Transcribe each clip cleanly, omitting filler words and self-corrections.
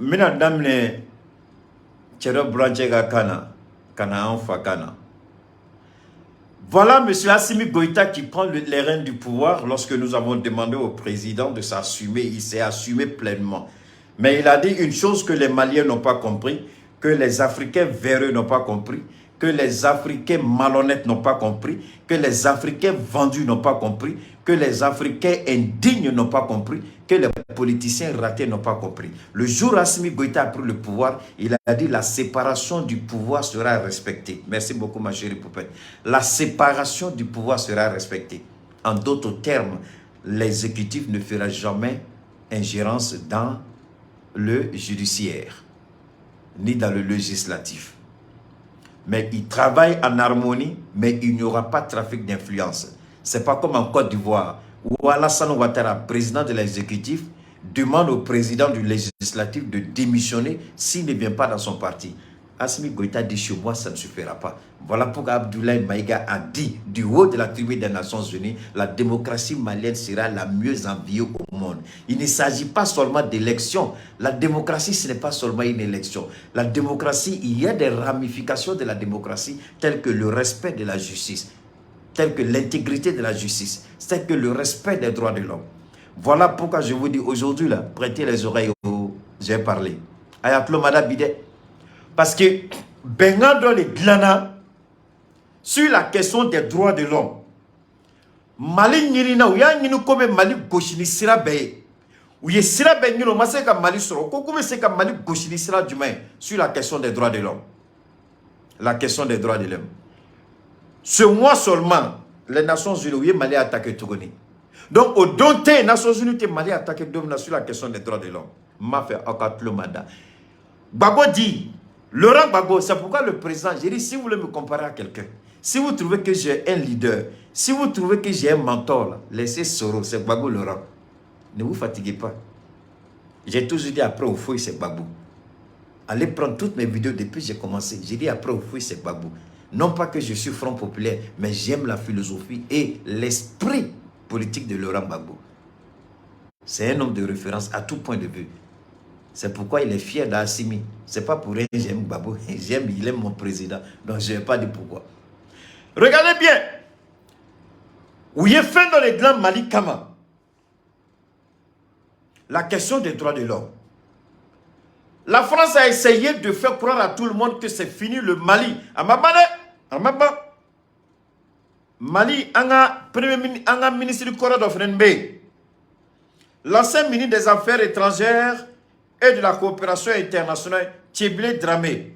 N bɛna daminɛ cɛ dɔ burancɛ ka kan na ka na an fa kan na. Voilà M. Assimi Goïta qui prend les rênes du pouvoir. Lorsque nous avons demandé au président de s'assumer, il s'est assumé pleinement. Mais il a dit une chose que les Maliens n'ont pas compris, que les Africains véreux n'ont pas compris, que les Africains malhonnêtes n'ont pas compris, que les Africains vendus n'ont pas compris, que les Africains indignes n'ont pas compris, que les politiciens ratés n'ont pas compris. Le jour où Assimi Goïta a pris le pouvoir, il a dit: la séparation du pouvoir sera respectée. Merci beaucoup, ma chérie Poupette. La séparation du pouvoir sera respectée. En d'autres termes, l'exécutif ne fera jamais ingérence dans le judiciaire, ni dans le législatif. Mais il travaille en harmonie, mais il n'y aura pas de trafic d'influence. C'est pas comme en Côte d'Ivoire, où Alassane Ouattara, président de l'exécutif, demande au président du législatif de démissionner s'il ne vient pas dans son parti. Assimi Goïta dit: chez moi, ça ne suffira pas. Voilà pourquoi Abdoulaye Maïga a dit du haut de la tribune des Nations Unies: la démocratie malienne sera la mieux enviée au monde. Il ne s'agit pas seulement d'élections. La démocratie, ce n'est pas seulement une élection. La démocratie, il y a des ramifications de la démocratie telles que le respect de la justice, telles que l'intégrité de la justice, telles que le respect des droits de l'homme. Voilà pourquoi je vous dis aujourd'hui, là, prêtez les oreilles où j'ai parlé. Ayatollah Madabide. Parce que bɛnkan dɔ de dilanna sur la question des droits de l'homme. Mali ɲinina, u y'a ɲini ko bɛ Mali gosi ni sira bɛɛ ye. U ye sira bɛɛ ɲini, u ma se ka Mali sɔrɔ. Ko k'u bɛ se ka Mali gosi ni sira jumɛn ye? Sur la question des droits de l'homme. La question des droits de l'homme. Ce mois seulement, les Nations Unies u ye Mali attaqué tuguni. Donc o don tɛ yen, Nations Unies tɛ Mali attaqué don min na sur la question des droits de l'homme. N b'a fɛ aw ka tulo ma da. Gbagbo dit, Laurent Gbagbo, c'est pourquoi le président, j'ai dit, si vous voulez me comparer à quelqu'un, si vous trouvez que j'ai un leader, si vous trouvez que j'ai un mentor, là, laissez Soro, c'est Gbagbo Laurent. Ne vous fatiguez pas. J'ai toujours dit après Houphouët, c'est Gbagbo. Allez prendre toutes mes vidéos depuis que j'ai commencé. J'ai dit après Houphouët, c'est Gbagbo. Non pas que je suis Front Populaire, mais j'aime la philosophie et l'esprit politique de Laurent Gbagbo. C'est un homme de référence à tout point de vue. C'est pourquoi il est fier d'Assimi. C'est pas pour rien que j'aime Gbagbo. J'aime, il aime mon président. Donc je ne vais pas dire pourquoi. Regardez bien. U ye fɛn dɔ de dilan Mali kama. La question des droits de l'homme. La France a essayé de faire croire à tout le monde que c'est fini le Mali. A ma ban dɛ. A ma ban. Mali, an ka premier ministre, an ka ministre kɔrɔ dɔ fana bɛ yen. L'ancien ministre des Affaires étrangères et de la coopération internationale, Tiébilé Dramé,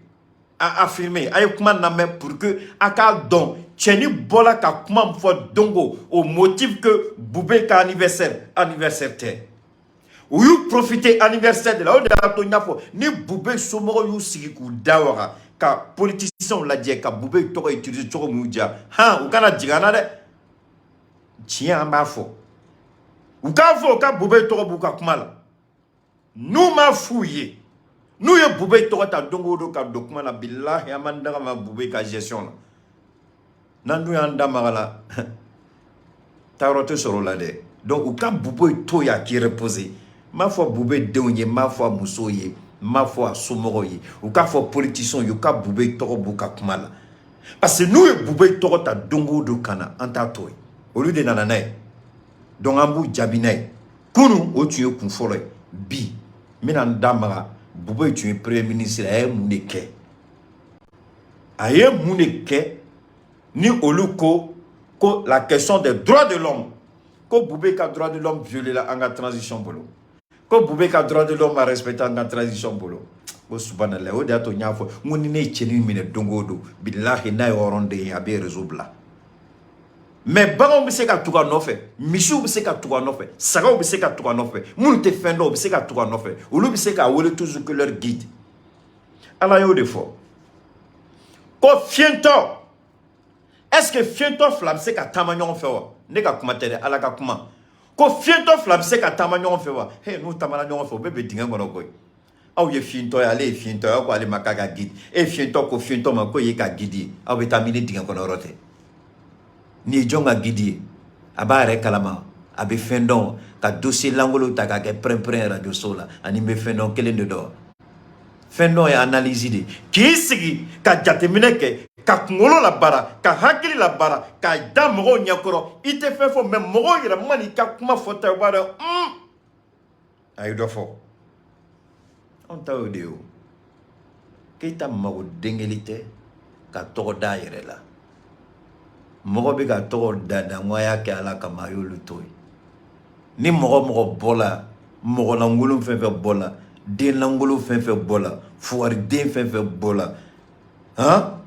a affirmé, a ye kuma lamɛn pour que a k'a dɔn cɛni bɔla ka kuma min fɔ dongo au motif que Boubé ka anniversaire, anniversaire tɛ. U y'u profiter anniversaire de la, o de y'a to n y'a fɔ ni Boubé somɔgɔw y'u sigi k'u da waga ka politiciens lajɛ ka Boubé tɔgɔ utiliser cogo min y'u diya han, u kana jigin an na dɛ. Tiɲɛ, an b'a fɔ, u k'a fɔ u ka Boubé tɔgɔ b'u ka kuma la. N'u m'a f'u ye, n'u ye Boubé tɔgɔ ta don o don ka don kuma la, bilahi, an b'an daga ma Boubé ka gestion la. N'an dun y'an da maga la, taayɔrɔ tɛ sɔrɔ o la dɛ. Donc u ka Boubé to yen, a k'i reposer. N m'a fɔ Boubé denw ye, n m'a fɔ a musow ye, n m'a fɔ a somɔgɔw ye, u k'a fɔ politiciens ye, u ka Boubé tɔgɔ b'u ka kuma la, parce que n'u ye Boubé tɔgɔ ta don o don ka na, an t'a to yen. Olu de nana n'a ye, donc an b'u jaabi n'a ye. Kunun, o tun ye kun fɔlɔ ye. Bi, n bɛna n da maga Boubé tun ye premier ministre, a ye mun de kɛ? A ye mun de kɛ ni olu ko ko la question des droits de l'homme, ko Boubé ka droit de l'homme violé la an ka transition bolo, ko Boubé ka droit de l'homme ma respecté an ka transition bolo? Ko subhanallah. O de y'a to n y'a fɔ n ko ni ne ye cɛnin minɛ don o don, bilahi, n'a ye hɔrɔnden ye, a bɛ réseau bila. Mais baganw bɛ se ka tugu a nɔfɛ, misiw bɛ se ka tugu a nɔfɛ, sagaw bɛ se ka tugu a nɔfɛ, minnu tɛ fɛn dɔn, u bɛ se ka tugu a nɔfɛ, olu bɛ se k'a wele toujours que leur guide. Ala y'o de fɔ ko fiyentɔ, est ce que fiyentɔ fila bɛ se ka taama ɲɔgɔn fɛ wa? Ne ka kuma tɛ dɛ, Ala ka kuma ko fiyentɔ fila bɛ se ka taama ɲɔgɔn fɛ wa? He, n'u taamana ɲɔgɔn fɛ, u bɛ bɛn dingɛ kɔnɔ koyi. Aw ye fiyentɔ ye, ale ye fiyentɔ ye, aw ko ale ma k'a ka guide. E fiyentɔ ko fiyentɔ ma ko ye ka guide ye, aw bɛ taa min ni dingɛ kɔnɔ yɔrɔ tɛ. Nin ye jɔn ka guide ye? A b'a yɛrɛ kalama, a bɛ fɛn dɔn, ka dossier lankolon ta k'a kɛ pɛrɛn-pɛrɛn radio so la, ani n bɛ fɛn dɔn kelen de dɔn. Fɛn dɔ ye analyse de k'i sigi ka jateminɛ kɛ, ka kunkolo labaara, ka hakili labaara, ka da mɔgɔw ɲɛkɔrɔ. I tɛ fɛn fɔ, mais mɔgɔw yɛrɛ man'i ka kuma fɔta, u b'a dɔn a ye dɔ fɔ. Anw ta y'o de ye. O Keyita mago den kelen tɛ ka tɔgɔ da a yɛrɛ la. Mɔgɔ bɛ ka tɔgɔ da da, n ko a y'a kɛ Ala kama, a y'olu to yen. Ni mɔgɔ mɔgɔ bɔla, mɔgɔ lankolon fɛn fɛn bɔla, den lankolon fɛn fɛn bɔla, fugariden fɛn fɛn bɔla, han,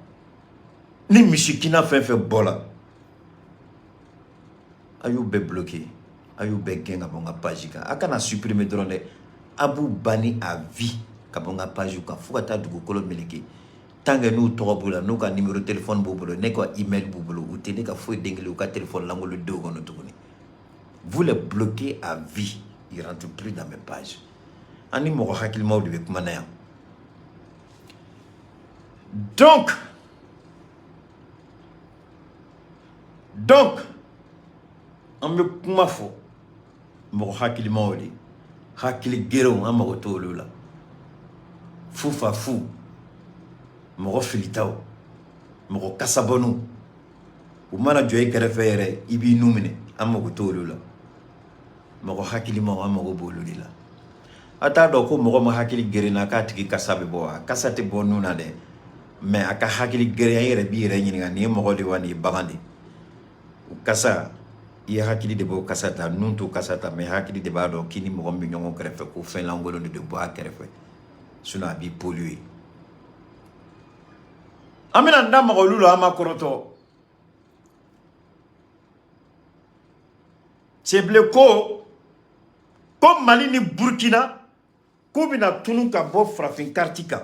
ni misikina fɛn fɛn bɔla, a y'u bɛɛ bloqué, a y'u bɛɛ gɛn ka bɔ n ka page kan. A kana supprimer dɔrɔn dɛ, a b'u banni à vie ka bɔ n ka page kan fo ka taa dugukolo meleke. Tant que n'u tɔgɔ b'u la, n'u ka numéro téléphone b'u bolo, ne ka email b'u bolo, u tɛ ne ka foyi den kelen u ka téléphone lankolon denw kɔnɔ tuguni. Vous les bloquez à vie, ils rentrent plus dans mes pages. An ni mɔgɔ hakilimaw de bɛ kuma na yan. Donc an bɛ kuma fɔ mɔgɔ hakilimaw de, hakili gerenw, an mago t'olu la. Fu fa fu, mɔgɔ filitaw, mɔgɔ kasabɔniw, u mana jɔ i kɛrɛfɛ yɛrɛ, i b'i nu minɛ, an mago t'olu la. Mɔgɔ hakilimaw, an mago b'olu de la. A t'a dɔn ko mɔgɔ ma hakili gerenna k'a tigi kasa bɛ bɔ wa? Kasa tɛ bɔ nun na dɛ, mais a ka hakili gerenya, i yɛrɛ b'i yɛrɛ ɲininka, nin ye mɔgɔ de wa, nin ye bagan de? O kasa, i ye hakili de b'o kasa ta, nun t'o kasa ta, mais hakili de b'a dɔn k'i ni mɔgɔ min bɛ ɲɔgɔn kɛrɛfɛ, ko fɛn lankolon de bɔ a kɛrɛfɛ, sinon a b'i polluer. An bɛna n da maga olu la, an ma kɔrɔtɔ. Tiébilé ko Mali ni Burkina k'u bɛna tunu ka bɔ farafin carte kan.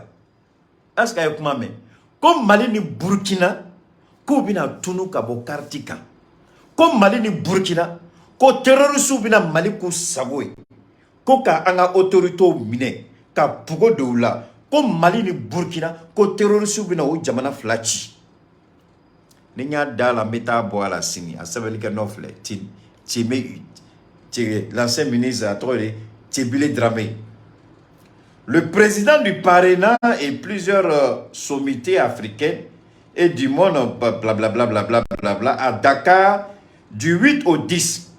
Est ce que a ye kuma mɛn? Ko Mali ni Burkina k'u bɛna tunu ka bɔ carte kan, ko Mali ni Burkina, ko terroristew bɛna Mali k'u sago ye, ko ka an ka autorités minɛ ka pugo don u la, ko Mali ni Burkina, ko terroristew bɛna o jamana fila ci. Ni n y'a da la, n bɛ taa bɔ a la sini. A sɛbɛnnikɛ nɔ filɛ, l'ancien ministre, a tɔgɔ de Tiébilé Dramé. Le président du PARENA et plusieurs sommités africaines et du monde, blablabla, bla, bla, bla, à Dakar, du 8 au 10,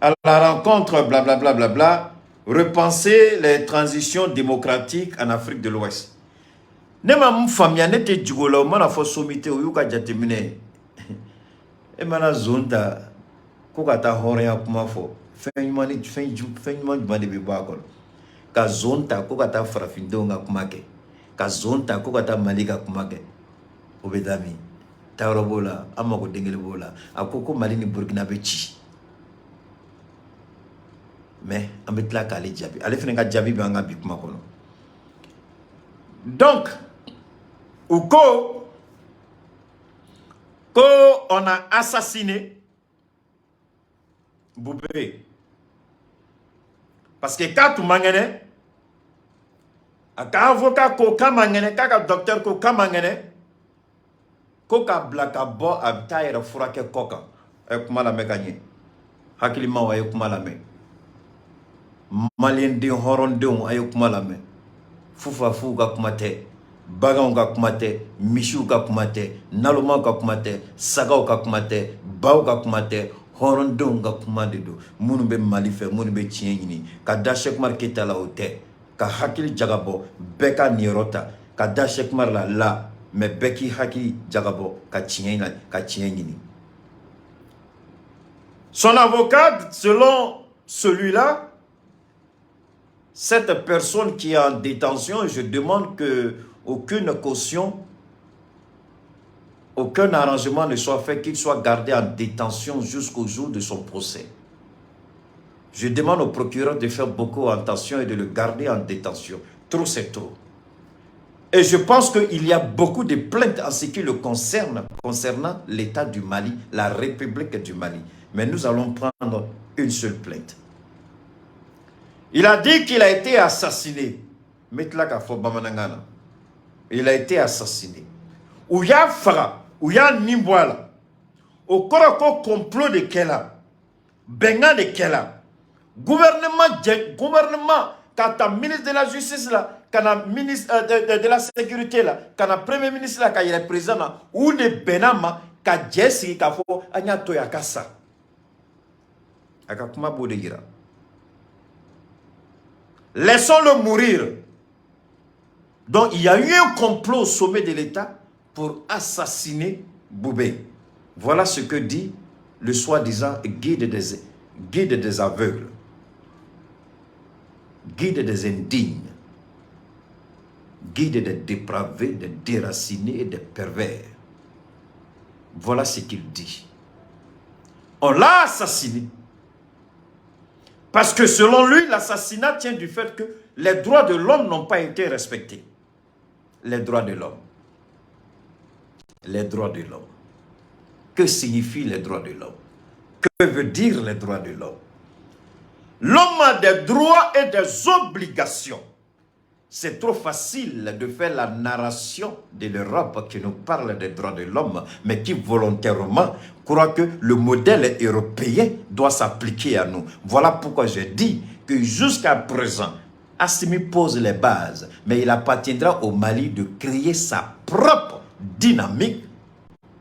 à la rencontre, blablabla, bla, bla, repenser les transitions démocratiques en Afrique de l'Ouest. Ne ma mun faamuya, ne tɛ jigin o la. O mana fɔ sommité, o y'u ka jateminɛ ye. E mana zon ta ko ka taa hɔrɔnya kuma fɔ, fɛn ɲuman ni fɛn ɲuman jumɛn de bɛ bɔ a kɔnɔ? Ka zon ta ko ka taa farafindenw ka kuma kɛ, ka zon ta ko ka taa Mali ka kuma kɛ, o bɛ taa min? Taayɔrɔ b'o la, an mako den kelen b'o la. A ko ko Mali ni Burukina bɛ ci, mais an bɛ tila k'ale jaabi. Ale fana ka jaabi bɛ an ka bi kuma kɔnɔ. Donc u ko on a assassiné Boubé parce que k'a tun man kɛnɛ, a ka avocat ko k'a man kɛnɛ, k'a ka docteur ko k'a man kɛnɛ, ko k'a bila ka bɔ, a bɛ taa yɛrɛ furakɛ kɔ kan. A ye kuma lamɛn ka ɲɛ, hakilimaw, a ye kuma lamɛn. Maliyɛn den hɔrɔndenw, a ye kuma lamɛn. Fufafuw ka kuma tɛ, baganw ka kuma tɛ, misiw ka kuma tɛ, nalomaw ka kuma tɛ, sagaw ka kuma tɛ, baw ka kuma tɛ, hɔrɔndenw ka kuma de don. Minnu bɛ Mali fɛ, minnu bɛ tiɲɛ ɲini ka da Cheick Oumar Keita la, o tɛ ka hakili jagabɔ, bɛɛ ka niyɔrɔ ta ka da Cheick Oumar la, mais bɛɛ k'i hakili jagabɔ ka tiɲɛ na, ka tiɲɛ ɲini. Son avocat, selon celui-là, cette personne qui est en détention, je demande que aucune caution, aucun arrangement ne soit fait, qu'il soit gardé en détention jusqu'au jour de son procès. Je demande au procureur de faire beaucoup attention et de le garder en détention. Trop, c'est trop. Et je pense qu'il y a beaucoup de plaintes en ce qui le concerne, concernant l'État du Mali, la République du Mali. Mais nous allons prendre une seule plainte. Il a dit qu'il a été assassiné. Il a été assassiné. U y'a faga, u y'a nin bɔ a la. O kɔrɔ ko complot de kɛla, bɛnkan de kɛla. Gouvernement jɛ, gouvernement Ka ta ministre de la Justice la, ka na ministre de la Sécurité la, ka na Premier ministre la, ka yɛlɛ président na, u de bɛnna ma ka jɛ sigi k'a fɔ an y'a to yen a ka sa. A ka kuma b'o de yira. Laissons-le mourir. Donc il y a eu un complot au sommet de l'État pour assassiner Boubèye. Voilà ce que dit le soi-disant guide des aveugles, guide des indignes, guide des dépravés, des déracinés et des pervers. Voilà ce qu'il dit. On l'a assassiné. Parce que selon lui, l'assassinat tient du fait que les droits de l'homme n'ont pas été respectés. Les droits de l'homme. Les droits de l'homme. Que signifient les droits de l'homme? Que veut dire les droits de l'homme? L'homme a des droits et des obligations. C'est trop facile de faire la narration de l'Europe qui nous parle des droits de l'homme, mais qui volontairement croit que le modèle européen doit s'appliquer à nous. Voilà pourquoi je dis que jusqu'à présent, Assimi pose les bases, mais il appartiendra au Mali de créer sa propre dynamique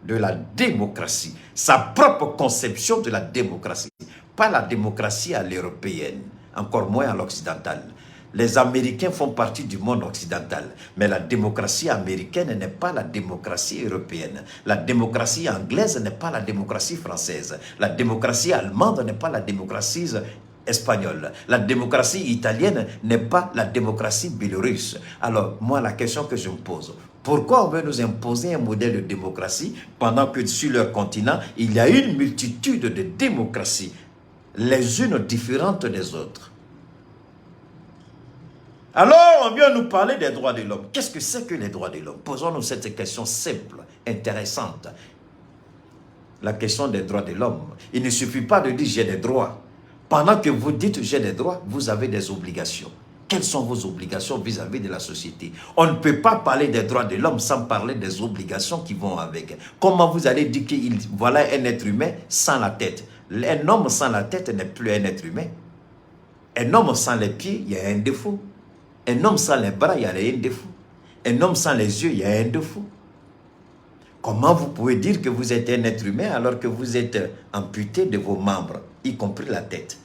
de la démocratie, sa propre conception de la démocratie, pas la démocratie à l'européenne, encore moins à l'occidentale. Les Américains font partie du monde occidental, mais la démocratie américaine n'est pas la démocratie européenne. La démocratie anglaise n'est pas la démocratie française. La démocratie allemande n'est pas la démocratie espagnole. La démocratie italienne n'est pas la démocratie biélorusse. Alors, moi, la question que je me pose, pourquoi on veut nous imposer un modèle de démocratie pendant que sur leur continent, il y a une multitude de démocraties, les unes différentes des autres? Alors, on vient nous parler des droits de l'homme. Qu'est-ce que c'est que les droits de l'homme? Posons-nous cette question simple, intéressante. La question des droits de l'homme. Il ne suffit pas de dire j'ai des droits. Pendant que vous dites j'ai des droits, vous avez des obligations. Quelles sont vos obligations vis-à-vis de la société? On ne peut pas parler des droits de l'homme sans parler des obligations qui vont avec. Comment vous allez dire qu'il voilà un être humain sans la tête? Un homme sans la tête n'est plus un être humain. Un homme sans les pieds, il y a un défaut. Un homme sans les bras, il y a un défaut. Un homme sans les yeux, il y a un défaut. Comment vous pouvez dire que vous êtes un être humain alors que vous êtes amputé de vos membres, y compris la tête?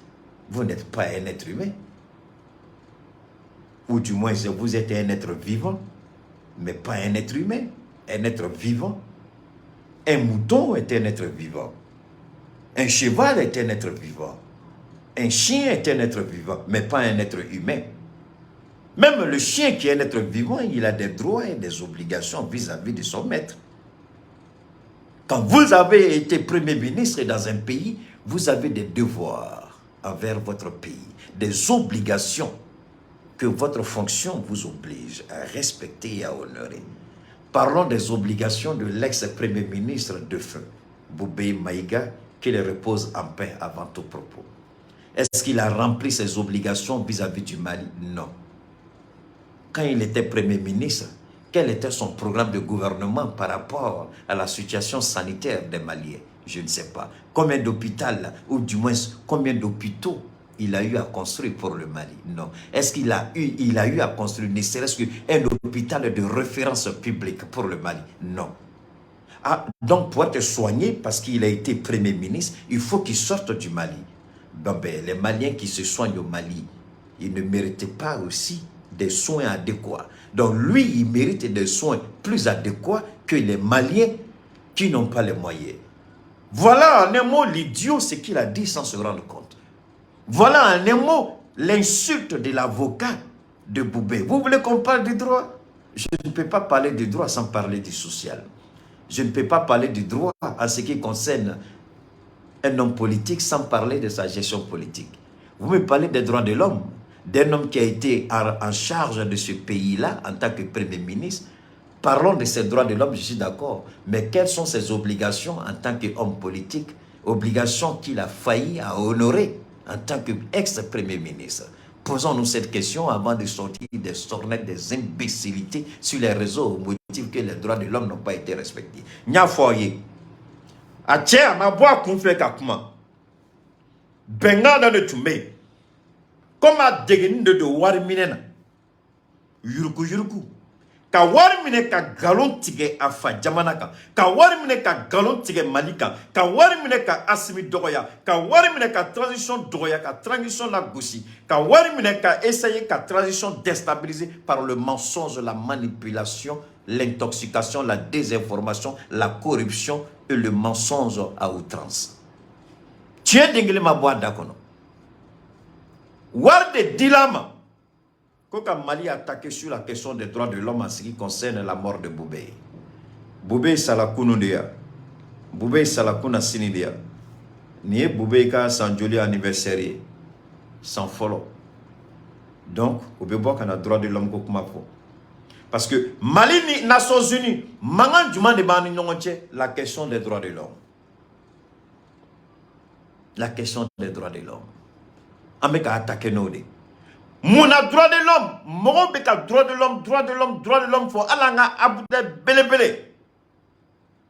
Vous n'êtes pas un être humain. Ou du moins, vous êtes un être vivant, mais pas un être humain. Un être vivant. Un mouton est un être vivant. Un cheval est un être vivant. Un chien est un être vivant, mais pas un être humain. Même le chien qui est un être vivant, il a des droits et des obligations vis-à-vis de son maître. Quand vous avez été Premier ministre dans un pays, vous avez des devoirs envers votre pays, des obligations que votre fonction vous oblige à respecter et à honorer. Parlons des obligations de l'ex-premier ministre de feu, Boubèye Maïga, qu'il repose en paix avant tout propos. Est-ce qu'il a rempli ses obligations vis-à-vis du Mali? Non. Quand il était Premier ministre, quel était son programme de gouvernement par rapport à la situation sanitaire des Maliens? Je ne sais pas. Combien d'hôpitaux, ou du moins combien d'hôpitaux il a eu à construire pour le Mali? Non. Est-ce qu'il a eu, il a eu à construire ne serait-ce qu'un hôpital de référence publique pour le Mali? Non. Ah, donc pour être soigné, parce qu'il a été Premier ministre, il faut qu'il sorte du Mali. Bon, ben, les Maliens qui se soignent au Mali, ils ne méritaient pas aussi des soins adéquats. Donc lui, il mérite des soins plus adéquats que les Maliens qui n'ont pas les moyens. Voilà en un mot l'idiot, ce qu'il a dit sans se rendre compte. Voilà en un mot l'insulte de l'avocat de Boubèye. Vous voulez qu'on parle du droit? Je ne peux pas parler du droit sans parler du social. Je ne peux pas parler du droit en ce qui concerne un homme politique sans parler de sa gestion politique. Vous me parlez des droits de l'homme, d'un homme qui a été en charge de ce pays-là en tant que Premier ministre. Parlons de ses droits de l'homme, je suis d'accord. Mais quelles sont ses obligations en tant qu'homme politique? Obligations qu'il a failli à honorer en tant qu'ex-premier ministre. Posons-nous cette question avant de sortir des sornettes, des imbécilités sur les réseaux au motif que les droits de l'homme n'ont pas été respectés. N y'a fɔ ye. A cɛ a ma bɔ a kun fɛ ka kuma. Bɛnkan dɔ de tun bɛ yen. Comme a degeni de don wari minɛ na, yuruku yuruku, ka wari minɛ ka nkalon tigɛ a fa jamana kan, ka wari minɛ ka nkalon tigɛ Mali kan, ka wari minɛ ka Asimi dɔgɔya, ka wari minɛ ka transition dɔgɔya, ka transition lagosi, ka wari minɛ ka essayer ka transition déstabiliser par le mensonge, la manipulation, l'intoxication, la désinformation, la corruption et le mensonge à outrance. Tiɲɛ den kelen ma bɔ a da kɔnɔ. Wari de dila ma ko ka Mali attaqué sur la question des droits de l'homme en ce qui concerne la mort de Boubèye. Boubèye sala kunun de ya. Boubèye sala kunna sini de ya. Nin ye Boubèye ka san joli anniversaire ye? San fɔlɔ. Donc, u bɛ bɔ ka na droit de l'homme ko kuma fɔ. Parce que Mali ni Nations Unies, mankan jumɛn de b'an ni ɲɔgɔn cɛ? La question des droits de l'homme. La question des droits de l'homme. An bɛ ka attaquer n'o de ye. Mun na droit de l'homme? Mɔgɔw bɛ ka droit de l'homme, droit de l'homme, droit de l'homme fɔ. Hali an ka Abudulayi belebele,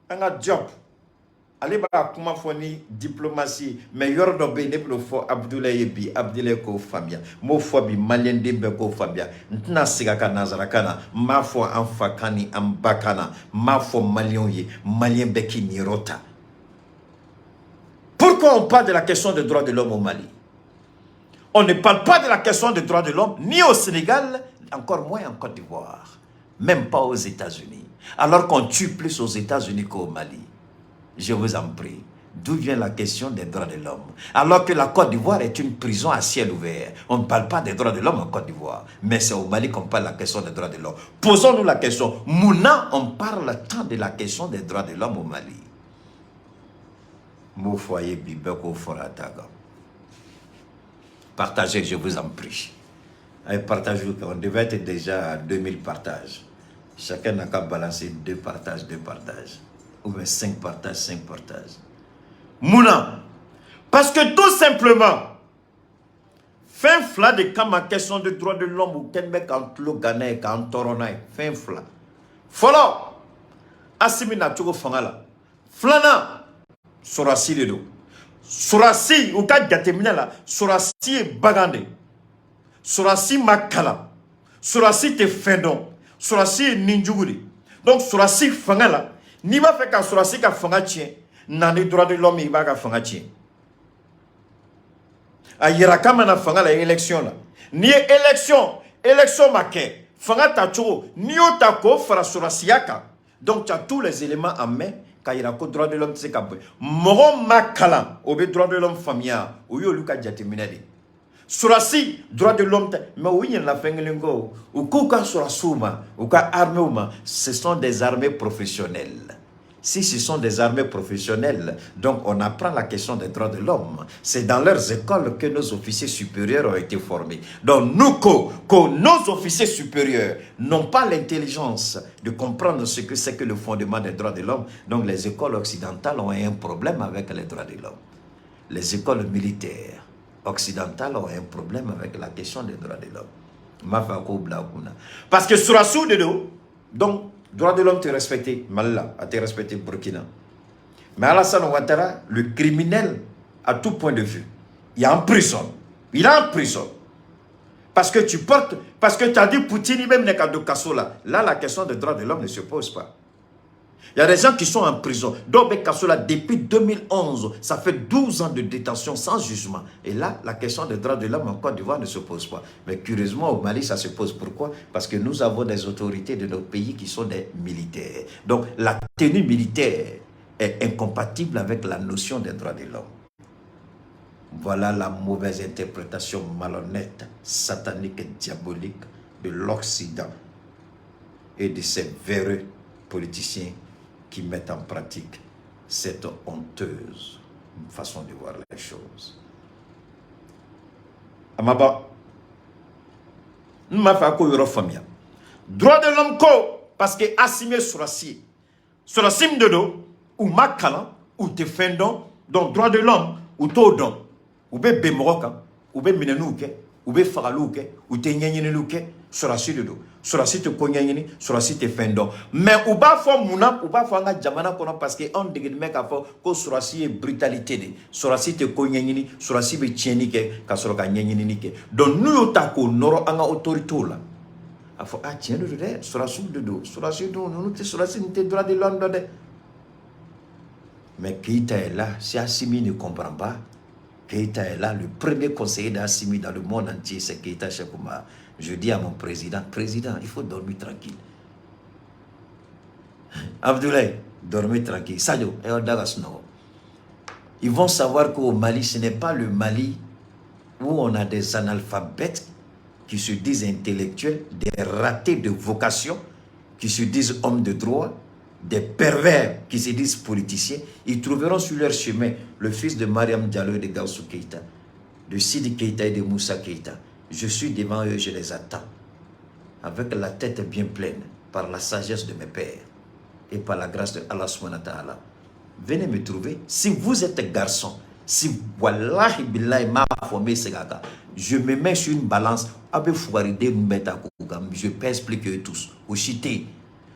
an ka Diop, ale b'a kuma fɔ ni diplomatie, mais yɔrɔ dɔ bɛ yen, ne bɛn'o fɔ Abudulayi ye bi, Abudulayi k'o faamuya. N b'o fɔ bi, maliyɛn den bɛɛ k'o faamuya. N tɛna segin a kan nanzarakan na, n b'a fɔ an fa kan ni an ba kan na, n b'a fɔ maliyɛnw ye, maliyɛn bɛɛ k'i niyɔrɔ ta. Pourquoi on parle de la question des droits de l'homme au Mali? On ne parle pas de la question des droits de l'homme ni au Sénégal, encore moins en Côte d'Ivoire, même pas aux États-Unis. Alors qu'on tue plus aux États-Unis qu'au Mali. Je vous en prie. D'où vient la question des droits de l'homme? Alors que la Côte d'Ivoire est une prison à ciel ouvert. On ne parle pas des droits de l'homme en Côte d'Ivoire. Mais c'est au Mali qu'on parle de la question des droits de l'homme. Posons-nous la question. Munna, on parle tant de la question des droits de l'homme au Mali? Mon foyer bibeko forataga. Partagez, je vous en prie. Allez, partagez. On devait être déjà à 2000 partages. Chacun n'a qu'à balancer deux partages, deux partages. Ou bien cinq partages, cinq partages. Munna. Parce que tout simplement, fɛn fila de kama question de droit de l'homme u kɛlen bɛ k'an tulo gana ye, k'an tɔɔrɔ n'a ye. Fɛn fila. Fɔlɔ, Asimi nacogo fanga la. Filanan, sɔrɔsi de don. Sɔrɔsi, u ka jateminɛ la, sɔrɔsi ye bagan de ye. Sɔrɔsi ma kalan, sɔrɔsi tɛ fɛn dɔn, sɔrɔsi ye ninjugu de. Donc sɔrɔsi fanga la, n'i b'a fɛ ka sɔrɔsi ka fanga tiɲɛ, na ni droit de l'homme, i b'a ka fanga tiɲɛ. A yira k'a mana fanga la élection la, n'i ye élection ma kɛ, fanga tacogo, n'i y'o ta k'o fara sɔrɔsiya kan, donc tu as tous les éléments en main k'a yira ko droit de l'homme tɛ se ka bɔ. Mɔgɔ ma kalan, o bɛ droit de l'homme faamuya, o y'olu ka jateminɛ de ye. Sɔrɔsi, droit de l'homme tɛ, mais u ɲinɛna fɛn kelen kɔ. U k'u ka sɔrɔsiw ma, u ka armées ma, ce sont des armées professionnelles. Si ce sont des armées professionnelles, donc on apprend la question des droits de l'homme. C'est dans leurs écoles que nos officiers supérieurs ont été formés. Donc nous, que nos officiers supérieurs n'ont pas l'intelligence de comprendre ce que c'est que le fondement des droits de l'homme, donc les écoles occidentales ont un problème avec les droits de l'homme. Les écoles militaires occidentales ont un problème avec la question des droits de l'homme. Parce que sur la de dos, donc droit de l'homme tɛ respecté Mali la, a tɛ respecté Burkina. Mais Alassane Ouattara, le criminel à tout point de vue, il est en prison. Il est en prison. Parce que tu portes, parce que tu as dit Poutine même n'est qu'à de kaso là. Là, la question des droits de l'homme ne se pose pas. Il y a des gens qui sont en prison. Dɔw bɛ kaso la depuis 2011. Ça fait 12 ans de détention sans jugement. Et là, la question des droits de l'homme en Côte d'Ivoire ne se pose pas. Mais curieusement, au Mali, ça se pose. Pourquoi? Parce que nous avons des autorités de nos pays qui sont des militaires. Donc, la tenue militaire est incompatible avec la notion des droits de l'homme. Voilà la mauvaise interprétation malhonnête, satanique et diabolique de l'Occident et de ses véreux politiciens qui mettent en pratique cette honteuse façon de voir les choses. Amaba, n m'a fɛ a k'o yɔrɔ faamuya. Droit de l'homme ko, parce que Assimi ye sɔrɔsi ye, sɔrɔsi min de don, u ma kalan, u tɛ fɛn dɔn, donc droit de l'homme u t'o dɔn. U bɛ bɛn mɔgɔ kan, u bɛ minɛniw kɛ, u bɛ fagaliw kɛ, u tɛ ɲɛɲininiw kɛ. Sɔrɔdasi de don, sɔrɔdasi tɛ ko ɲɛɲini, sɔrɔdasi tɛ fɛn dɔn. Mais u b'a fɔ mun na? U b'a fɔ an ka jamana kɔnɔ parce que anw degelen bɛ k'a fɔ ko sɔrɔdasi ye brutalité de, sɔrɔdasi tɛ ko ɲɛɲini, sɔrɔdasi bɛ tiɲɛni kɛ ka sɔrɔ ka ɲɛɲinini kɛ. Donc n'u y'o ta k'o nɔrɔ an ka autorités la, a fɔ a tiɲɛ de don dɛ, sɔrɔdasiw de don, sɔrɔdasi dun ninnu tɛ sɔrɔdasi ninnu tɛ droit de l'homme dɔn dɛ. Mais Keïta est là. Si Assimi ne comprend pas, Keïta est là. Le premier conseiller d'Assimi dans le monde entier, c'est Keïta Cheikh Oumar. Je dis à mon président, président, il faut dormir tranquille. Abdoulaye, dormez tranquille. Sadio, ils vont savoir qu'au Mali, ce n'est pas le Mali où on a des analphabètes qui se disent intellectuels, des ratés de vocation, qui se disent hommes de droit, des pervers qui se disent politiciens. Ils trouveront sur leur chemin le fils de Mariam Diallo et de Gaoussou Keïta, de Sidi Keïta et de Moussa Keïta. Je suis devant eux, je les attends, avec la tête bien pleine, par la sagesse de mes pères et par la grâce de Allah subhanahu wa ta'ala. Venez me trouver. Si vous êtes garçon, si wallahi billahi ma formé segaka, je me mets sur une balance, abe fugaride mbeta kuka, je pèse plus que eux tous. Au chité.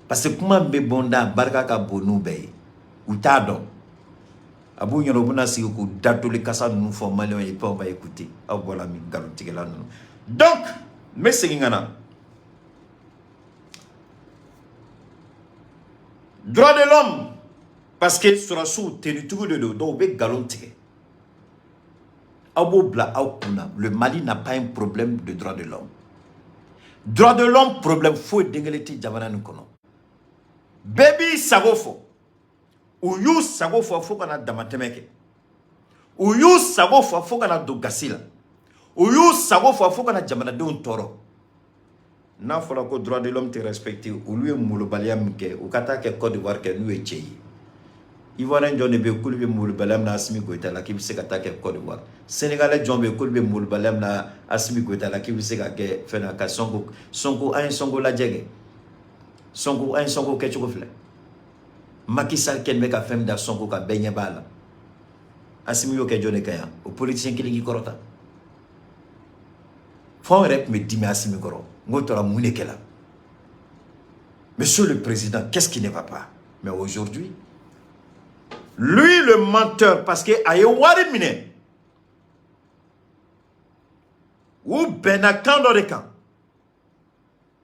Parce que kuma bɛ bonda barika ka bon n'u bɛɛ ye. U t'a dɔn. A b'u ɲɛna u bɛna sigi k'u datoli kasa ninnu fɔ maliyɛnw ye, puis on va écouter. Aw bɔra min nkalontigɛla ninnu. Donc, n bɛ segin ka na. Droit de l'homme, parce que sɔrɔdasiw tenitigiw de don, donc u bɛ nkalon tigɛ. Aw b'o bila aw kunna. Le Mali n'a pas un problème de droit de l'homme. Droit de l'homme problème foyi den kelen tɛ jamana nin kɔnɔ. Bɛɛ b'i sago fɔ. U y'u sago fɔ fo ka na damatɛmɛ kɛ. U y'u sago fɔ fo ka na don gasi la. U y'u sago fɔ fo ka na jamanadenw tɔɔrɔ. N'a fɔra ko droit de l'homme tɛ respecté, olu ye molobaliya min kɛ, u ka taa kɛ Côte d'Ivoire kɛ n'u ye cɛ ye. Ivoirien jɔn de bɛ yen k'olu bɛ molobaliya min na Assimi Goïta la k'i bɛ se ka taa kɛ Côte d'Ivoire? Sénégalais jɔn bɛ yen k'olu bɛ molobaliya min na Assimi Goïta la k'i bɛ se ka kɛ fɛn na ka Sonko? Sonko, an ye Sonko lajɛ kɛ. Sonko, an ye Sonko kɛcogo filɛ. Macky Sall kɛlen bɛ ka fɛn min da Sonko kan, bɛɛ ɲɛ b'a la. Assimi y'o kɛ jɔn de kan yan? O politicien kelen k'i kɔrɔta. Fo anw yɛrɛ tun bɛ dimi Assimi kɔrɔ. N ko tora mun de kɛla? Monsieur le Président, qu'est-ce qui ne va pas? Mais aujourd'hui, lui le menteur, parce que a ye wari minɛ, u bɛnna kan dɔ de kan,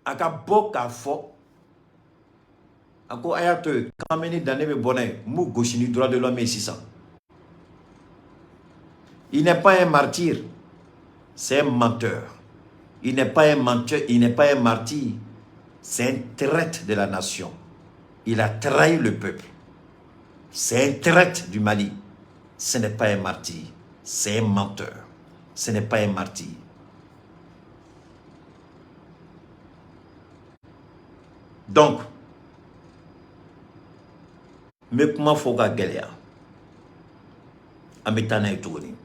a ka bɔ k'a fɔ a ko a y'a to yen, kan bɛ ne da, ne bɛ bɔ n'a ye, n b'u gosi ni droit de l'homme ye sisan. Il n'est pas un martyr, c'est un menteur. Il n'est pas un menteur, il n'est pas un martyr, c'est un traître de la nation. Il a trahi le peuple. C'est un traître du Mali. Ce n'est pas un martyr, c'est un menteur. Ce n'est pas un martyr. Donc, n bɛ kuma fɔ ka gɛlɛya. An bɛ taa n'a ye tuguni.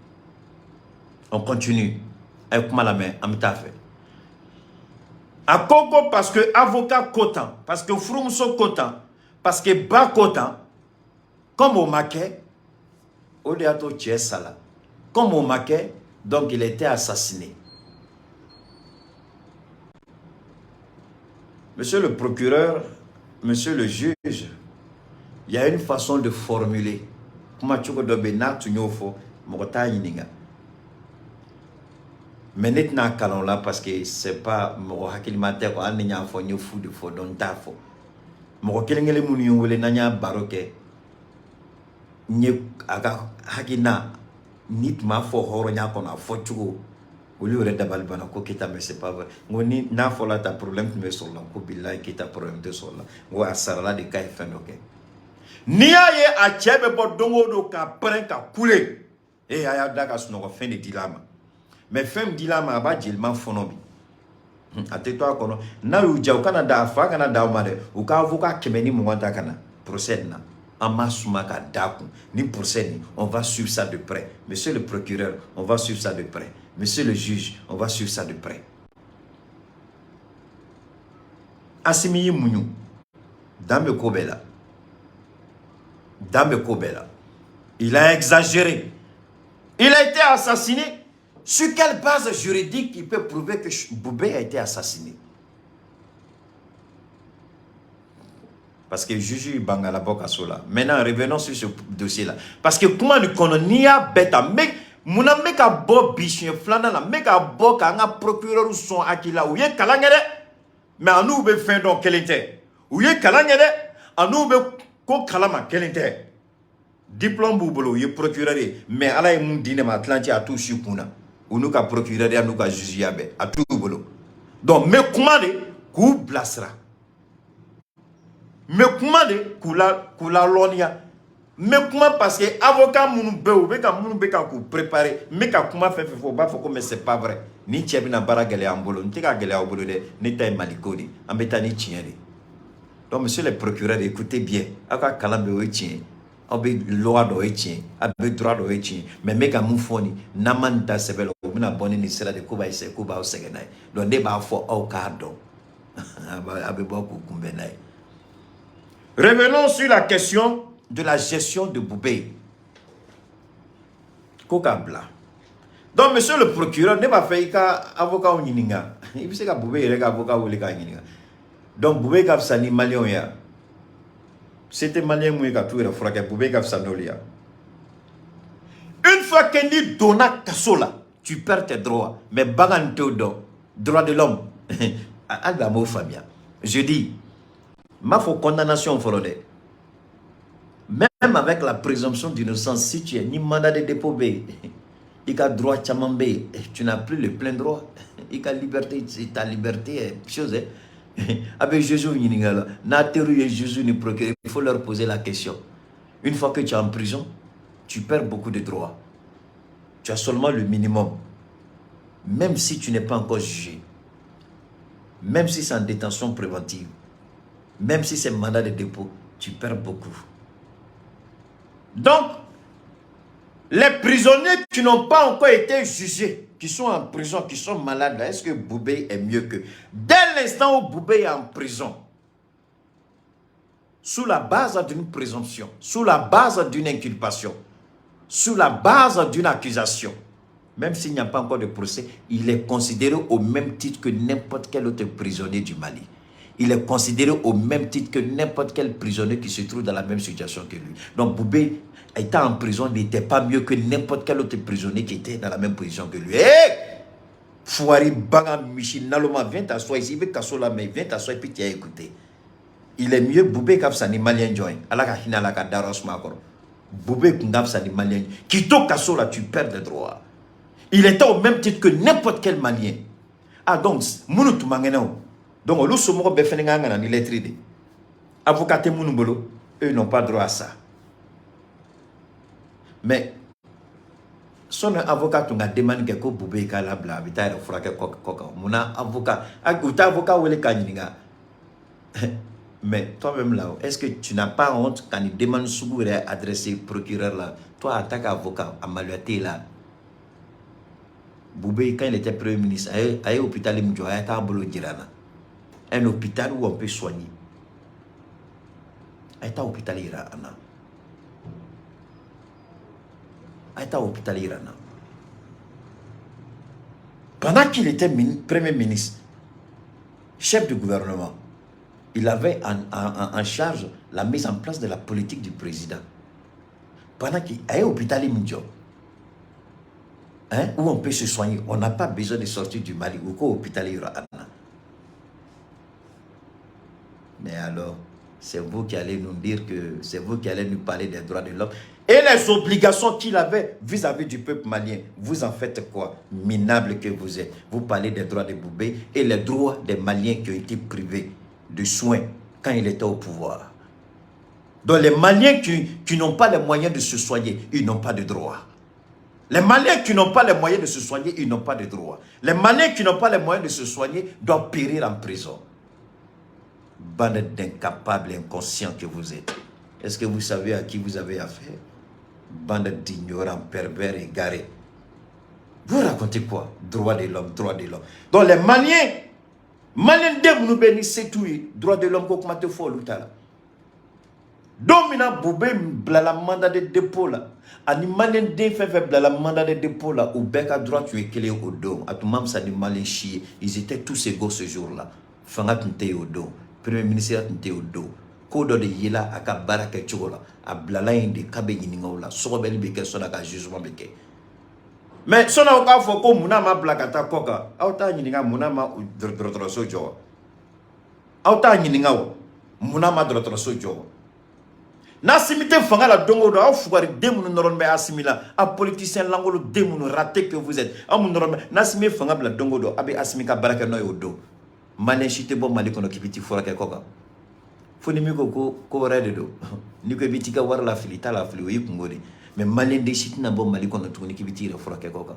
On continue. A ye kuma lamɛn, an bɛ taa fɛ. A ko ko parce que avocat ko tan, parce que furumuso ko tan, parce que ba ko tan, comme o ma kɛ, o de y'a to cɛ sala. Comme o ma kɛ, donc il a été assassiné. Monsieur le procureur, monsieur le juge, il y a une façon de formuler. Kuma cogo dɔ bɛ yen n'a tun y'o fɔ, mɔgɔ t'a ɲininka. Mais ne tɛna kalan o la parce que c'est pas mɔgɔ hakilima tɛ quoi. Hali ni n y'a fɔ, n ye fu de fɔ, donc n t'a fɔ. Mɔgɔ kelen kelen minnu ye n wele n'an y'a baro kɛ, n ye a ka hakilina ni tun b'a fɔ hɔrɔnya kɔnɔ, a fɔ cogo, olu yɛrɛ dabali banna ko Keita, mais c'est pas vrai. N ko ni n'a fɔla ta, problème tun bɛ sɔrɔ la. Ko bilahi Keita, problème tɛ sɔrɔ la. N ko a sarala de k'a ye fɛn dɔ kɛ. N'i y'a ye a cɛ bɛ bɔ don o don ka pɛrɛn ka kule, e a y'a da ka sunɔgɔ, fɛn de dil'a ma. Mais fɛn min dil'a ma, a b'a jelima fɔnɔ bi, a tɛ to a kɔnɔ. N'a y'u diya, u kana da a fa kana da aw ma dɛ. U ka avocat 120 ta ka na procès nin na, an b'a suma ka da kun ni procès nin. On va suivre ça de près. Monsieur le procureur, on va suivre ça de près. Monsieur le juge, on va suivre ça de près. Assimi y'i muɲu, dan bɛ ko bɛɛ la, dan bɛ ko bɛɛ la. Il a exagéré. Il a été assassiné. Sur quelle base juridique il peut prouver que Boubé a été assassiné? Parce que juge bangala bɔ kaso la. Maintenant, revenons sur ce dossier là, parce que kuma nin kɔnɔ, n'i y'a bɛɛ ta, n bɛ munna n bɛ ka bɔ bi siɲɛ filanan la, n bɛ ka bɔ k'an ka procureur sɔn hakili la. U ye kalan kɛ dɛ, mais a n'u bɛ fɛn dɔn kelen tɛ. U ye kalan kɛ dɛ, a n'u bɛ ko kalama kelen tɛ. Diplôme b'u bolo, u ye procureur ye, mais Ala ye mun di ne ma, a tilancɛ a t'u si kun na. U n'u ka procureur ya, n'u ka juge ya bɛɛ, a t'u bolo. Donc n bɛ kuma de k'u bilasira, n bɛ kuma de k'u la lɔnniya. N bɛ kuma parce que avocat minnu bɛ yen, u bɛ ka minnu bɛ ka k'u préparer, n bɛ ka kuma fɛn fɛn fɔ, u b'a fɔ ko mais c'est pas vrai, ni cɛ bɛna baara gɛlɛya an bolo. N tɛ ka gɛlɛya aw bolo dɛ, ne ta ye Maliko de, an bɛ taa ni tiɲɛ de. Donc, monsieur le procureur, écoutez bien. Aw ka kalan bɛ, o ye tiɲɛ ye, aw bɛ loi dɔ, o ye tiɲɛ, aw bɛ droit dɔ, o ye tiɲɛ, mais n bɛ ka mun fɔ nin, n'an ma nin ta sɛbɛn la, u bɛna bɔ ni nin sira de ko b'a essayer k'u b'aw sɛgɛn n'a ye. Donc ne b'a fɔ aw k'a dɔn, a bɛ bɔ k'u kunbɛn n'a ye. Revenons sur la question de la gestion de Boubèye. Ko k'a bila. Donc, monsieur le procureur, ne b'a fɛ i ka avocat ɲininka. I bɛ se ka Boubèye yɛrɛ ka avocat wele k'a ɲininka. Donc Boubèye ka fisa ni maliyɛnw ye wa? Se tɛ maliyɛn mun ye ka t'u yɛrɛ furakɛ, Boubèye ka fisa n'olu ye. Une fois que n'i donna kaso la, tu perds tes droits. Mais bagan t'o dɔn. Droit de l'homme, hali a m'o faamuya. Je dis, n m'a fɔ condamnation fɔlɔ dɛ. Même avec la présomption d'innocence, si tu es ni mandat de dépôt bɛ yen, i ka droit caman bɛ yen, tu n'as plus le plein droit. I ka liberté, ta liberté est chose. A bɛ juge ɲininka la, n'a teriw ye juge ni procureur, il faut leur poser la question. Une fois que tu es en prison, tu perds beaucoup de droits. Tu as seulement le minimum. Même si tu n'es pas encore jugé, même si c'est en détention préventive, même si c'est mandat de dépôt, tu perds beaucoup. Donc, les prisonniers qui n'ont pas encore été jugés, qui sont en prison, qui sont malades, est-ce que Boubèye est mieux que? Dès l'instant où Boubèye est en prison, sous la base d'une présomption, sous la base d'une inculpation, sous la base d'une accusation, même s'il n'y a pas encore de procès, il est considéré au même titre que n'importe quel autre prisonnier du Mali. Il est considéré au même titre que n'importe quel prisonnier qui se trouve dans la même situation que lui. Donc Boubèye, étant en prison, n'était pas mieux que n'importe quel autre prisonnier qui était dans la même position que lui. Hé! Fouari Banga Michi Naloma, viens t'asseoir ici, il veut kaso la mais viens t'asseoir et puis tu as écouté. Il est mieux. Boubèye ka fisa ni malien jɔn ye? Ala ka hinɛ ala ka dayɔrɔ suma kɔrɔ. Boubèye kun ka fisa ni malien k'i to kaso la, tu perds des droits. Il était au même titre que n'importe quel malien. Ah donc, minnu tun man kɛnɛ o. Donc olu somɔgɔw bɛɛ fɛnɛ kan ka na ni lettre de. Avocat tɛ minnu bolo, eux n'ont pas droit à ça. Mais sɔnni avocat tun ka demande kɛ ko Boubèye k'a labila, a bɛ taa yɛrɛ furakɛ kɔ kan. Munna avocat u tɛ avocat wele k'a ɲininka? Mais toi-même là, est-ce que tu n'as pas honte quand il demande sugu yɛrɛ adressé procureur là? Toi, en tant qu'avocat, a maloya t'e la? Boubèye, quand il était premier ministre, a ye hôpital min jɔ, a ye taa bolo jira n na. Un hôpital où on peut soigner. A ye taa hôpital yira an na. A ye taa hôpital yira n na. Pendant qu'il était premier ministre, chef du gouvernement, il avait en charge la mise en place de la politique du président. Pendant qu'il a hôpital min jɔ, hein, où on peut se soigner, on n'a pas besoin de sortir du Mali, ou qu'au hôpital yira an na. Mais alors, c'est vous qui allez nous dire que c'est vous qui allez nous parler des droits de l'homme et les obligations qu'il avait vis-à-vis du peuple malien. Vous en faites quoi? Minable que vous êtes. Vous parlez des droits de Boubèye et les droits des Maliens qui ont été privés de soins quand il était au pouvoir. Donc les Maliens qui n'ont pas les moyens de se soigner, ils n'ont pas de droits. Les Maliens qui n'ont pas les moyens de se soigner, ils n'ont pas de droits. Les Maliens qui n'ont pas les moyens de se soigner doivent périr en prison. Bande d'incapables inconscients que vous êtes. Est-ce que vous savez à qui vous avez affaire? Bande d'ignorants, pervers, égarés. Vous racontez quoi? Droit de l'homme, droit de l'homme. Donc les Maliens, Maliens den minnu bɛ ni se t'u ye, droit de l'homme ko kuma tɛ fɔ olu ta la. Don min na Boubèye bilala mandat de dépôt la, ani malien den fɛn fɛn bilala mandat de dépôt la, u bɛɛ ka droit tun ye kelen ye o don. A tun ma fisa ni malien si ye. Ils étaient tous égaux ce jour là. Fanga tun tɛ yen o don, premier ministre tun tɛ yen o don. Ko dɔ de yela a ka baara kɛ cogo la, a bilala yen de k'a bɛ ɲininka o la, sɔgɔbɛli bɛ kɛ sɔnni a ka jugement bɛ kɛ. Mais sɔnni aw k'a fɔ ko munna ma bila ka taa kɔ kan, aw t'a ɲininka munna ma dɔgɔtɔrɔso jɔ wa? Aw t'a ɲininka o munna ma dɔgɔtɔrɔso jɔ wa? N'Assimi tɛ fanga la don o don, aw fugari den minnu nɔrɔ bɛ Assimi la, aw politicien langolo den minnu raté que vous êtes, aw minnu nɔrɔ bɛ n'Assimi ye fanga bila don o don, a bɛ Assimi ka baara kɛ n'o ye o don. Malien si tɛ bɔ Mali kɔnɔ k'i bɛ t'i furakɛ kɔ kan, fo ni min ko ko ko wɛrɛ de don. N'i ko i bɛ t'i ka wari lafili, i t'a lafili, o y'i kungo de. Mais malien den si tɛna bɔ Mali kɔnɔ tuguni k'i bɛ t'i yɛrɛ furakɛ kɔ kan.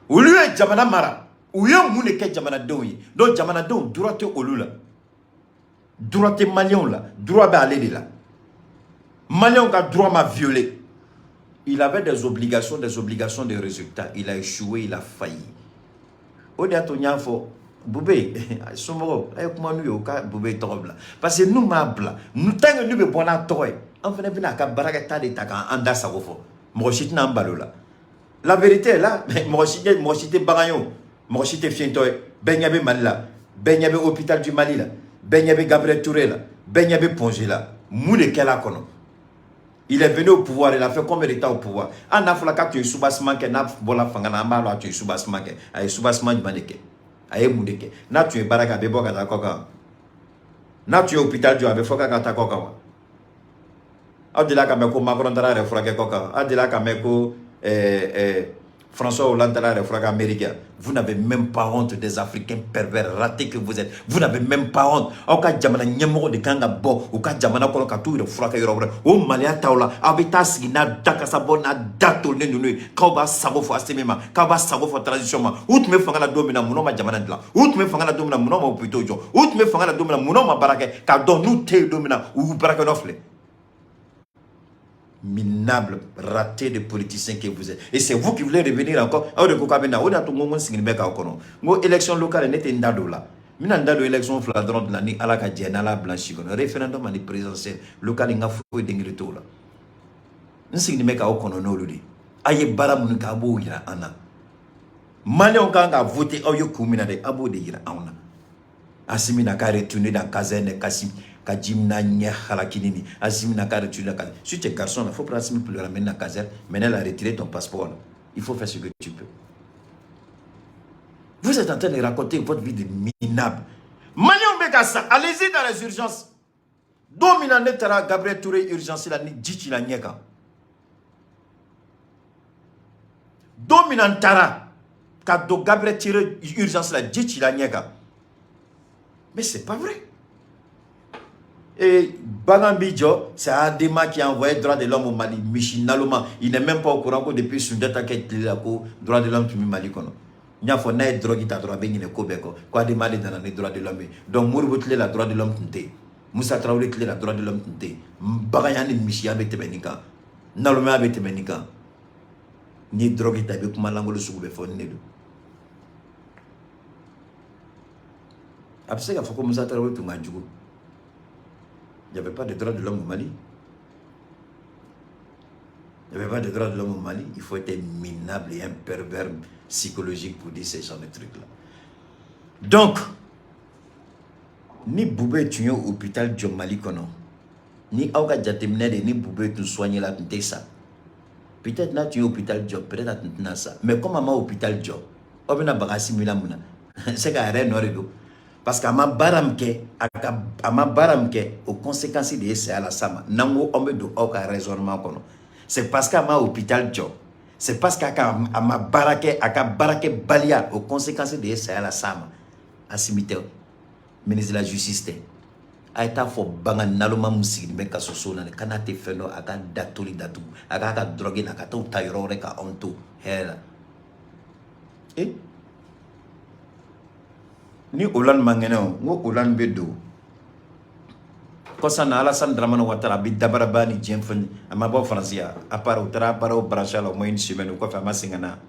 Olu ye jamana mara, u ye mun de kɛ jamanadenw ye? Donc jamanadenw, droit tɛ olu la, droit tɛ malienw la, droit bɛ ale de la. Malienw ka droit ma violé. Il avait des obligations, des obligations de résultat. Il a échoué, il a failli. O de y'a to n y'a fɔ Bube somɔgɔw, a ye kuma n'u ye, u ka Bube tɔgɔ bila, parce que n'u m'a bila, tant que n'u bɛ bɔ n'a tɔgɔ ye, an fana bɛna a ka baarakɛta de ta k'an da sago fɔ. Mɔgɔ si tɛna an balo la. La vérité est là. Mɔgɔ si tɛ bagan ye o, mɔgɔ si tɛ fiɲɛtɔ ye. Bɛɛ ɲɛ bɛ Mali la, bɛɛ ɲɛ bɛ hôpital du Mali la, bɛɛ ɲɛ bɛ Gabriel Touré la, bɛɛ ɲɛ bɛ Point G la. Mun de kɛla a kɔnɔ? Il est venu au pouvoir, il a fait combien de temps au pouvoir? An n'a fɔra k'a tun ye soubassement kɛ, n'a bɔra fanga na, an b'a dɔn a tun ye soubassement kɛ. A ye soubassement jumɛn de kɛ? A ye mun de kɛ? N'a tun ye baara kɛ, a bɛ bɔ ka taa kɔ kan. N'a tun ye hôpital jɔ, a bɛ fɔ k'a ka taa kɔ kan wa? Aw delila ka mɛn ko Macron taara yɛrɛ furakɛ kɔ kan? Aw delila ka mɛn ko François Hollande taara yɛrɛ furakɛ Amérique? Vous n'avez même pas honte, des Africains pervers ratés que vous êtes. Vous n'avez même pas honte. Aw ka jamana ɲɛmɔgɔ de kan ka bɔ u ka jamana kɔnɔ ka t'u yɛrɛ furakɛ yɔrɔ wɛrɛ. O maliya t'aw la. Aw bɛ taa sigi n'a dakasa bɔ n'a da tolilen ninnu ye k'aw b'a sago fɔ Assimi ma, k'aw b'a sago fɔ transition ma. U tun bɛ fanga la don min na, munna ma jamana dilan? U tun bɛ fanga la don min na, munna ma hôpitaux jɔ? U tun bɛ fanga la don min na, munna ma baara kɛ? K'a dɔn n'u tɛ yen don min na, u y'u baarakɛ filɛ. Minable, raté de politiciens que vous êtes. Et c'est vous qui voulez revenir encore. Aw de ko k'a bɛ na, o de y'a to n ko n sigilen bɛ k'aw kɔnɔ. N ko élection locale, ne tɛ n da don o la. N bɛna n da don élection fila dɔrɔn de la ni Ala ka jɛ, n'Ala bila si kɔnɔ. Référendum ani présidentiel local, n ka foyi den kelen t'o la. N sigilen bɛ k'aw kɔnɔ n'olu de ye. A ye baara minnu kɛ, a b'o yira an na. Malienw kan ka voter aw ye kun min na dɛ, a b'o de yira anw na. Assimi n'a qu'à retourner dans caserne Kassim ka ji mina ɲɛ halakini ni Assimi n'a qu'à retourner dans caserne. Si tu es garçon là, faut prendre Assimi pour le ramener dans la caserne. Maintenant, il a retiré ton passeport là. Il faut faire ce que tu peux. Vous êtes en train de raconter votre vie de minable. Maliens bɛ ka sa, allez-y dans les urgences. Don min na ne taara Gabriel Touré urgence la, ni ji cila ɲɛ kan. Don min na n taara ka don Gabriel Touré urgence la, ji cila ɲɛ kan. Mais c'est pas vrai. Et bagan b'i jɔ, c'est Adema qui a envoyé droit de l'homme au Mali. Misi naloma, il n'est même pas au courant ko depuis Sunjata kɛ tile la ko droit de l'homme tun bɛ Mali kɔnɔ. N y'a fɔ, n'a ye drogue ta dɔrɔn, a bɛ ɲinɛ ko bɛɛ kɔ. Ko Adema de nana ni droit de l'homme ye. Donc Modibo tile la, droit de l'homme tun tɛ yen. Musa Tarawele tile la, droit de l'homme tun tɛ yen. Baganya ni misiya bɛ tɛmɛ nin kan, nalomaya bɛ tɛmɛ nin kan. N'i ye drogue ta, i bɛ kuma lankolon sugu bɛɛ fɔ. Ni ne don, a bɛ se k'a fɔ ko Musa Tarawele tun ka jugu. Il n'y avait pas de droit de l'homme au Mali. Il n'y avait pas de droit de l'homme au Mali. Il faut être minable et un pervers psychologique pour dire ce genre de trucs-là. Donc, ni Boubé tun ye hôpital jɔ Mali kɔnɔ, ni aw ka jateminɛ de, ni Boubé tun soigné la, tun tɛ sa. Peut-être n'a tun ye hôpital jɔ, peut-être a tun tɛna sa. Mais comme a ma hôpital jɔ, aw bɛna baga Assimi la mun na? C'est k'a yɛrɛ nɔ de don. Parce que a ma baara min kɛ, a ma baara min kɛ, o conséquence de ye saya las'a ma. N'an ko anw bɛ don aw ka raisonnement kɔnɔ, c'est parce que a ma hôpital jɔ, c'est parce que a ma baara kɛ, a ka baarakɛbaliya, o conséquence de ye saya las'a ma. Assimi tɛ, ministre de la justice tɛ. A ye taa fɔ bagan naloma min sigilen bɛ kaso so la, ka n'a tɛ fɛn dɔn, a ka da toli datugu, a k'a ka drogue na ka t'o ta yɔrɔ wɛrɛ ka anw to hɛrɛ la. Eh, ni Hollande man kɛnɛ o, n ko Hollande bɛ don kɔsa na. Alassane Dramane Ouattara a bɛ dabaraba ni diɲɛ fɛn, a ma bɔ Faransi yan, à part u taara appareil branché a la au moins une semaine, o kɔfɛ a ma segin ka na.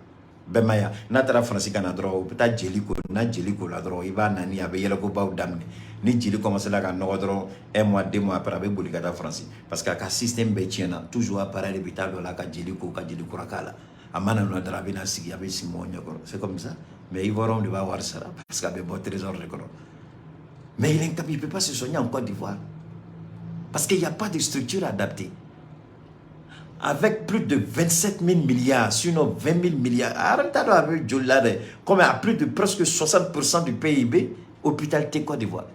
Bɛɛ ma yan, n'a taara Faransi ka na dɔrɔn, u bɛ taa jeli ko, n'a jeli ko la dɔrɔn, i b'a nani, a bɛ yɛlɛkobaw daminɛ. Ni jeli commencé la ka nɔgɔ dɔrɔn, un mois, 2 mois après, a bɛ boli ka taa Faransi, parce que a ka système bɛɛ tiɲɛna. Toujours appareil de bɛ taa dɔ la ka jeli ko, ka jeli kura k'a la. A mana na dɔrɔn, a bɛ na sigi, a bɛ sigi mɔgɔw ɲɛkɔrɔ. C'est comme ça. Mais Ivoiriens de b'a wari sara, parce que a bɛ bɔ trésor de kɔnɔ. Mais il est incapable, il peut pas se soigner en Côte d'Ivoire. Parce qu'il n'y a pas de structure adaptée. Avec plus de 27 000 milliards, sinon 20 000 milliards, comme à plus de presque 60% du PIB, hôpital tɛ Côte d'Ivoire.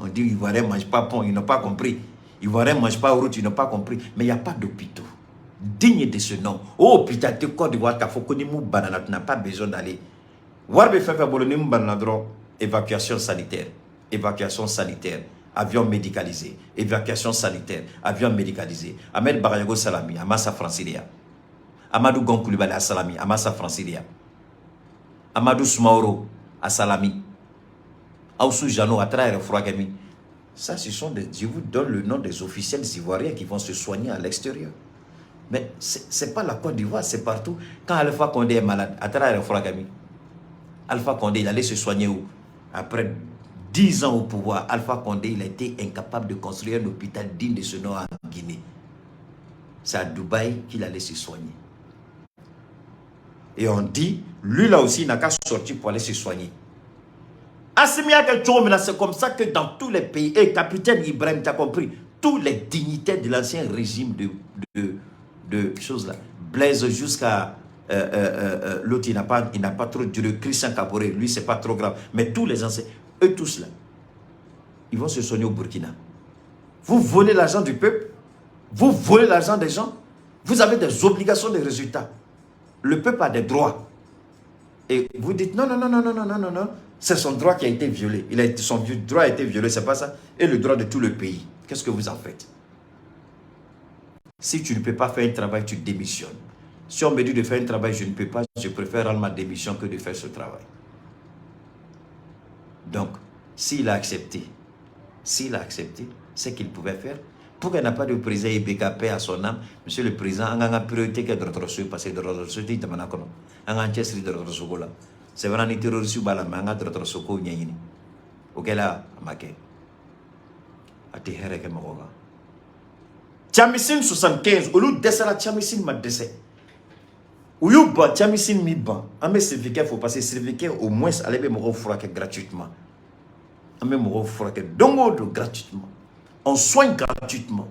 On dit Ivoiriens ne mangent pas pont, ils n'ont pas compris. Ivoiriens ne mangent pas route, ils n'ont pas compris. Mais il n'y a pas d'hôpitaux digne de ce nom. Oh, hôpital de Côte d'Ivoire, tu n'as pas besoin d'aller. Wari bɛ fɛn fɛn bolo ni mun banana dɔrɔn, évacuation sanitaire, évacuation sanitaire, avion médicalisé, évacuation sanitaire, avion médicalisé. Ahmed Bagayogo Salami, a ma sa Faransi de ya. Amadou Gon Coulibaly a Salami, a ma sa Faransi de ya. Amadou Soumaoro a Salami. Aoussou Jano a taara yɛrɛ furakɛ min? Ça, ce sont des, je vous donne le nom des officiels ivoiriens qui vont se soigner à l'extérieur. Mais ce n'est pas la Côte d'Ivoire, c'est partout. Quand Alpha Condé est malade, a taara yɛrɛ furakɛ min? Alpha Condé, il allait se soigner où? Après 10 ans au pouvoir, Alpha Condé, il a été incapable de construire un hôpital digne de ce nom en Guinée. C'est à Dubaï qu'il allait se soigner. Et on dit, lui là aussi, il n'a qu'à sortir pour aller se soigner. C'est comme ça que dans tous les pays, et capitaine Ibrahim, tu as compris, tous les dignitaires de l'ancien régime de choses là, Blaise jusqu'à l'autre, il n'a pas trop duré, Christian Kaboré, lui, c'est pas trop grave. Mais tous les anciens, eux tous là, ils vont se soigner au Burkina. Vous volez l'argent du peuple, vous volez l'argent des gens, vous avez des obligations de résultats. Le peuple a des droits. Et vous dites non, non, non, non, non, non, non, non, non. C'est son droit qui a été violé. Son droit a été violé, c'est pas ça. Et le droit de tout le pays. Qu'est-ce que vous en faites? Si tu ne peux pas faire un travail, tu démissionnes. Si on me dit de faire un travail, je ne peux pas, je préfère rendre ma démission que de faire ce travail. Donc, s'il a accepté, c'est qu'il pouvait faire. Pourquoi il n'a pas de président IBK, paix à son âme? Monsieur le président, on a une priorité que dɔgɔtɔrɔso parce que dɔgɔtɔrɔso tɛ jamana kɔnɔ. An k'an cɛsiri dɔgɔtɔrɔso ko la. C'est vrai ni terroriste b'a la, mais an ka dɔgɔtɔrɔso ko ɲɛɲini. O kɛla a ma kɛ. A tɛ hɛrɛ kɛ mɔgɔ kan. Tiamicine 75, olu dɛsɛra, Tiamicine ma dɛsɛ. U y'u ban, Tiamicine mi ban. An bɛ Sirifikɛ fo parce que Sirifikɛ au moins ale bɛ mɔgɔw furakɛ gratuitement. An bɛ mɔgɔw furakɛ don o don gratuitement. On soigne gratuitement.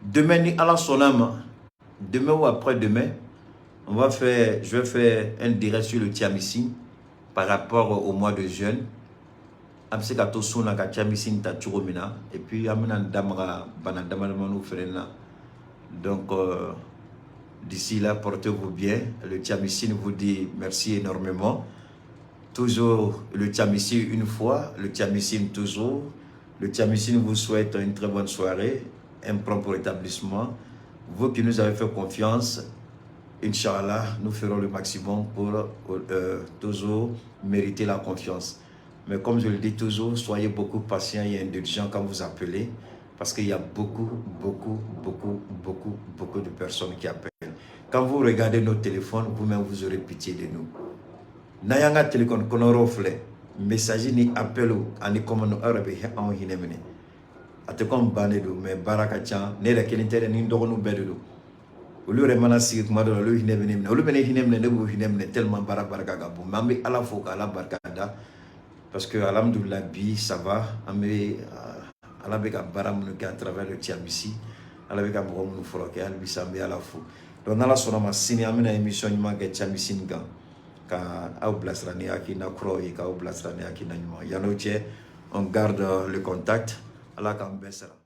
Demain, ni Ala sɔnna ma, demain ou après-demain, on va faire, je vais faire un direct sur le Tiamicine par rapport au mois de jeûne. An bɛ se ka to sun na ka Tiamicine ta cogo min na, et puis an bɛna da maga bana dama damaniw fɛnɛ na. Donc d'ici là, portez-vous bien. Le Tiamicine vous dit merci énormément. Toujours le Tiamicine une fois, le Tiamicine toujours. Le Tiamicine vous souhaite une très bonne soirée, un prompt rétablissement. Vous qui nous avez fait confiance, Inch'Allah, nous ferons le maximum pour toujours mériter la confiance. Mais comme je le dis toujours, soyez beaucoup patients et indulgents quand vous appelez, parce qu'il y a beaucoup, beaucoup, beaucoup, beaucoup, beaucoup de personnes qui appellent. Quand vous regardez nos téléphones, vous-même, vous aurez pitié de nous. N'a y'an ka téléphone kɔnɔyɔrɔ filɛ, message ni appel ani commande, aw yɛrɛ bɛ anw hinɛ minɛ. A tɛ komi bannen don, mais baara ka ca. Ne yɛrɛ kelen tɛ dɛ, ni n dɔgɔninw bɛɛ de don. Olu yɛrɛ mana sigi kuma dɔ la, olu hinɛ bɛ ne minɛ, olu bɛ ne hinɛ minɛ, ne b'u hinɛ minɛ, tellement baara barika ka bon. Mais an bɛ Ala fo k'Ala barika da parce que alhamdoulilah, bi ça va. An bɛ Ala bɛ ka baara minnu kɛ à travers le Tiamisi, Ala bɛ ka mɔgɔ minnu furakɛ, hali bi an bɛ Ala fo. Donc n'Ala sɔnna ma, sini an bɛna émission ɲuman kɛ Tiamicine kan ka aw bilasira ni hakilina kuraw ye, k'aw bilasira ni hakilina ɲuman. Yann'o cɛ, on garde le contact. Ala k'an bɛɛ sara.